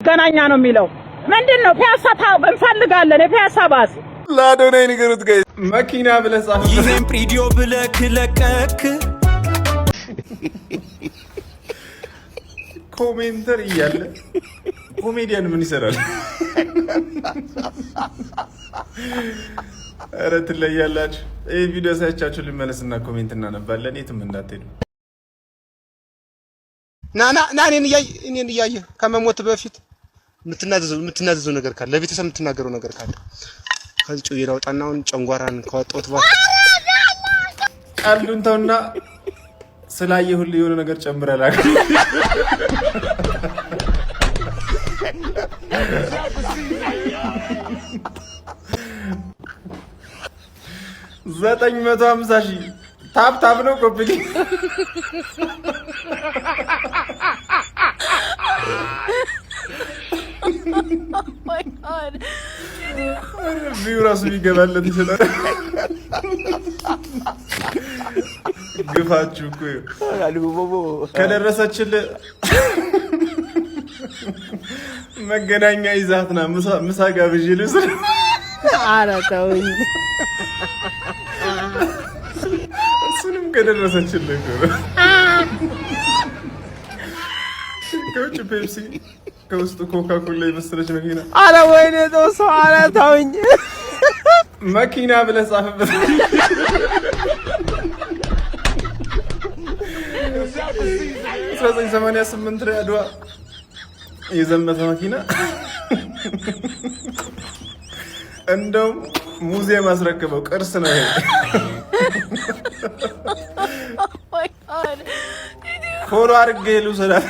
መገናኛ ነው የሚለው። ምንድን ነው? ፒያሳ እንፈልጋለን፣ የፒያሳ ባስ። ለአዶናይ ንገሩት guys። መኪና ብለህ ጻፍ። ይሄን ቪዲዮ ብለክ ለቀክ። Commenter እያለ ኮሜዲያን ምን ይሰራል? ኧረ ትለያላችሁ። ይህ ቪዲዮ ሳይቻችሁ ልመለስና comment እናነባለን። የትም እንዳትሄዱ። ና ና ና፣ እኔን እያየህ፣ እኔን እያየህ ከመሞት በፊት የምትናዘዘው ነገር ካለ፣ ለቤተሰብ የምትናገረው ነገር ካለ፣ ከዚህ ጩዬ ላውጣና አሁን ጨንጓራን ካወጣሁት በኋላ። ቀልዱን ተውና ስላየሁልህ የሆነ ነገር ጨምረህ። 950,000 tap tap ነው copy። View ራሱ ሊገባለት ይችላል። ግፋችሁ እኮ ከደረሰችልህ መገናኛ ይዛትና ምሳ ጋብዤ ልውሰድ። ኧረ ተውኝ። እሱንም ከደረሰችልህ ከውጭ ፔፕሲ ከውስጡ ኮካ ኮላ የመሰለች መኪና። ኧረ ወይኔ ተው ሰው፣ ኧረ ተውኝ። መኪና ብለህ ጻፍበት። 1988 ላይ አድዋ የዘመተ መኪና እንደውም ሙዚየም አስረክበው፣ ቅርስ ነው ይሄ። Follow አድርጌ ልውሰዳት።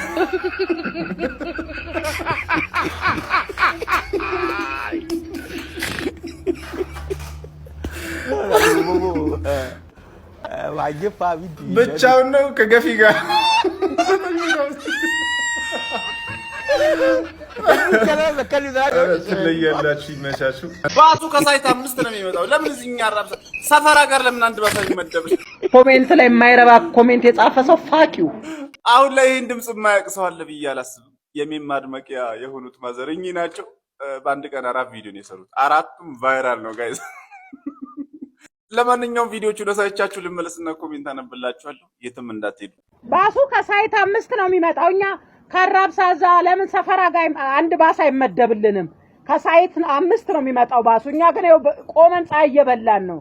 ብቻውን ነው ከገፊ ጋር። ትለያላችሁ። ይመቻችሁ። ባሱ ከ site 5 ነው የሚመጣው። ለምን እዚህ እኛ አራብሳ ሰፈራ ጋር ለምን አንድ ባሳ ይመደብ? Comment ላይ የማይረባ comment የጻፈ ሰው fuck you። አሁን ላይ ይህን ድምፅ የማያውቅ ሰው አለ ብዬ አላስብም። የ meme ማድመቂያ የሆኑት mother እኚህ ናቸው። በአንድ ቀን አራት ቪዲዮ ነው የሰሩት። አራቱም viral ነው guys። ለማንኛውም ቪዲዮቹ ለሳይቻችሁ ልመለስና comment አነብላችኋለሁ። የትም እንዳትሄዱ። ባሱ ከ site 5 ነው የሚመጣው። እኛ ከራብሳ እዛ ለምን ሰፈራ ጋር አንድ ባስ አይመደብልንም? ከ site 5 ነው የሚመጣው ባሱ። እኛ ግን ይኸው ቆመን ፀሐይ እየበላን ነው።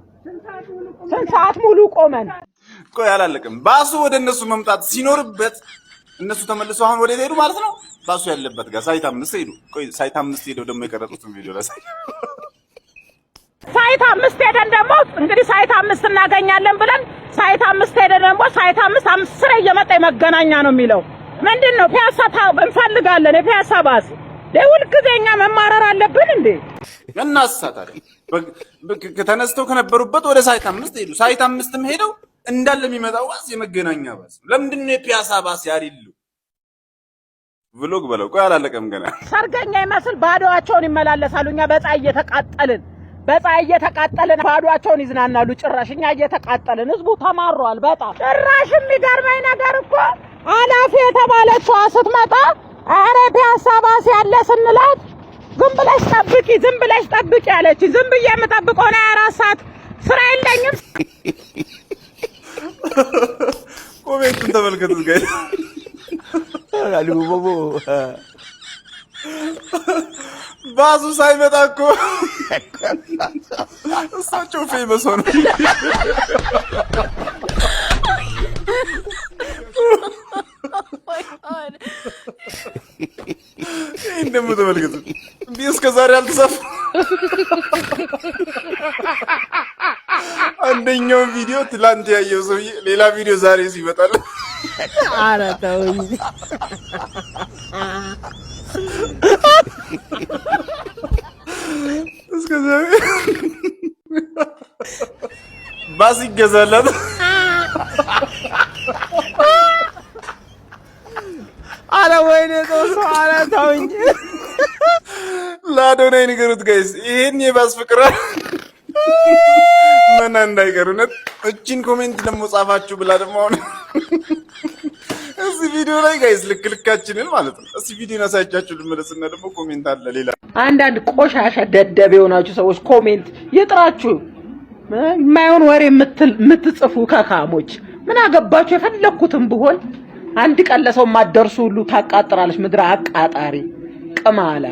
ስንት ሰዓት ሙሉ ቆመን። ቆይ አላለቅም። ባሱ ወደ እነሱ መምጣት ሲኖርበት እነሱ ተመልሰው አሁን ወደ ሄዱ ማለት ነው። ባሱ ያለበት ጋር site 5 ሄዱ። ቆይ site 5 ሄደው ደግሞ የቀረጹትን ቪዲዮ ላሳይ። Site 5 ሄደን ደግሞ እንግዲህ site 5 እናገኛለን ብለን site 5 ሄደን ደግሞ site 5 አስሬ እየመጣ የመገናኛ ነው የሚለው። ምንድን ነው? ፒያሳ እንፈልጋለን፣ የፒያሳ ባስ። ሁልጊዜ እኛ መማረር አለብን እንዴ? እናሳ ታዲያ ተነስተው ከነበሩበት ወደ site 5 ሄዱ። Site 5ም ሄደው እንዳለ የሚመጣው ባስ የመገናኛ ባስ ነው። ለምንድን ነው የፒያሳ ባስ ያሪሉ? Vlog በለው። ቆይ አላለቀም ገና። ሰርገኛ ይመስል ባዶዋቸውን ይመላለሳሉ። እኛ በፀሐይ እየተቃጠልን፣ በፀሐይ እየተቃጠልን ባዶዋቸውን ይዝናናሉ። ጭራሽ እኛ እየተቃጠልን ህዝቡ ተማሯል በጣም። ጭራሽ የሚገርመኝ ነገር እኮ አላፊ የተባለችዋ ስትመጣ ኧረ ፒያሳ ባስ ያለ ስንላት ዝም ብለሽ ጠብቂ፣ ዝም ብለሽ ጠብቂ አለች። ዝም ብዬ የምጠብቀው ነው 24 ሰዓት ስራ የለኝም። Comment ኡን ተመልከቱት guys። ባሱ ሳይመጣ እኮ እሳቸው famous ሆነ። ይህን ደግሞ ተመልከቱ። እንዲህ እስከ ዛሬ አልተጻፈ። አንደኛውን ቪዲዮ ትላንት ያየው ሰውዬ ሌላ ቪዲዮ ዛሬ ሲመጣል። ኧረ ተውኝ። እስከ ዛሬ ባስ ይገዛላት። ኧረ ወይኔ ተው ሰው፣ ኧረ ተውኝ። ለአዶናይ ንገሩት guys፣ ይሄን የባስ ፍቅር መና እንዳይቀር። እውነት እቺን comment ደግሞ ጻፋችሁ ብላ ደግሞ አሁን እዛ እዚህ ቪዲዮ ላይ guys ልክ ልካችንን ማለት ነው። እስኪ ቪዲዮን አሳያችሁ ልመለስና ደግሞ comment አለ ሌላ። አንዳንድ ቆሻሻ ደደብ የሆናችሁ ሰዎች comment ይጥራችሁ። የማይሆን ወሬ የምትጽፉ ከካሞች ምን አገባችሁ? የፈለግኩትም ብሆን አንድ ቀን ለሰው ማደርሱ ሁሉ ታቃጥራለች። ምድረ አቃጣሪ ቅማላ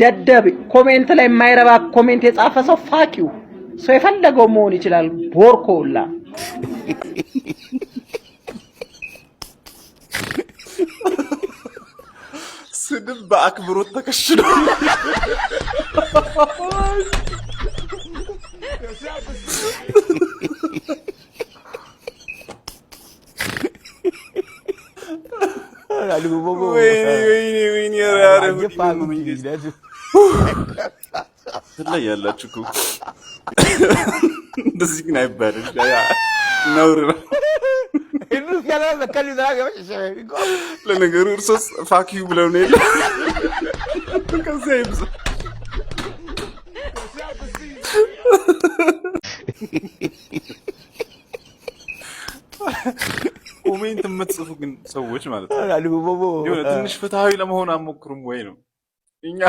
ደደብ comment ላይ የማይረባ comment የጻፈ ሰው fuck you። ሰው የፈለገው መሆን ይችላል። ቦርኮላ። ስድብ በአክብሮት ተከሽኖ። ወይኔ ወይኔ ወይኔ! ኧረ ትለያላችሁ እኮ፣ እንደዚህ ግን አይባልም፣ ነውር ነው። ለነገሩ እርሶስ fuck you ብለው ነው የለ ከዚያ ይብዛ። Comment የምትጽፉ ግን ሰዎች ማለት ነው የሆነ ትንሽ ፍትሃዊ ለመሆን አትሞክሩም ወይ ነው? እኛ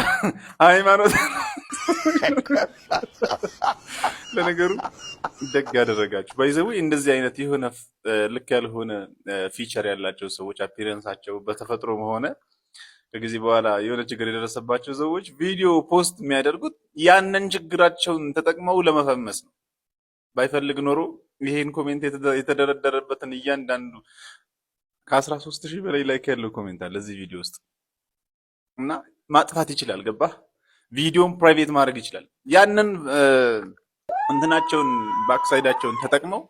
ሃይማኖት ለነገሩ ደግ ያደረጋችሁ by the way። እንደዚህ አይነት የሆነ ልክ ያልሆነ feature ያላቸው ሰዎች፣ appearance ኣቸው በተፈጥሮም ሆነ ከጊዜ በኋላ የሆነ ችግር የደረሰባቸው ሰዎች ቪዲዮ post የሚያደርጉት ያንን ችግራቸውን ተጠቅመው ለመፈመስ ነው። ባይፈልግ ኖሮ ይሄን comment የተደረደረበትን እያንዳንዱ ከ13,000 በላይ like ያለው comment አለ እዚህ ቪዲዮ ውስጥ እና ማጥፋት ይችላል። ገባህ? ቪዲዮን private ማድረግ ይችላል። ያንን እንትናቸውን backside ኣቸውን ተጠቅመው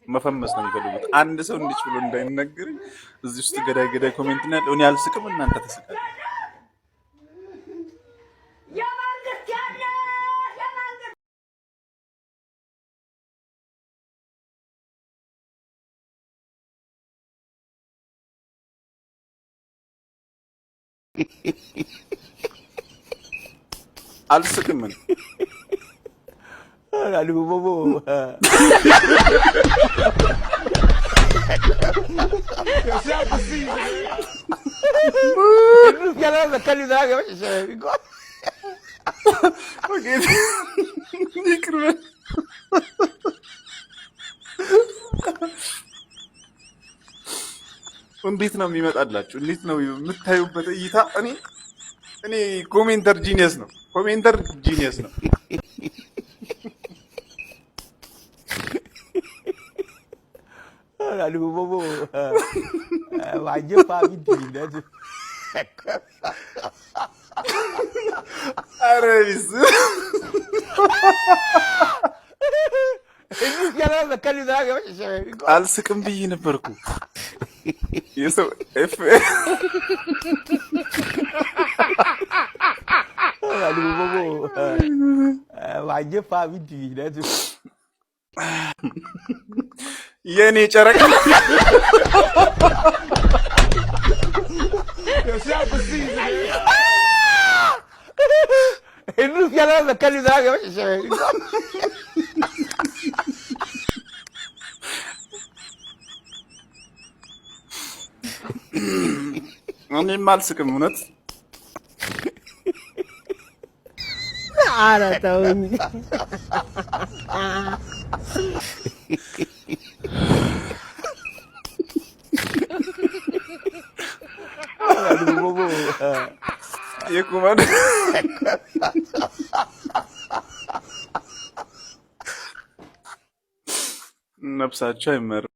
መፈመስ ነው የሚፈልጉት። አንድ ሰው እንዲች ብሎ እንዳይነገር እዚህ ውስጥ ገዳይ ገዳይ comment ነው ያለው። እኔ አልስቅም፣ እናንተ ትስቃላችሁ። አልስቅም እኔ። ይቅር በል። እንዴት ነው የሚመጣላችሁ? እንዴት ነው የምታዩበት እይታ? እኔ commenter genius ነው። Commenter genius ነው። ኧረ ቢስ አልስቅም ብዬ ነበርኩ። የሰው ኤፍ የኔ ጨረቃ። እኔም አልስቅም እውነት። ኧረ ተውኝ። የኩማን ነፍሳቸው አይመርም።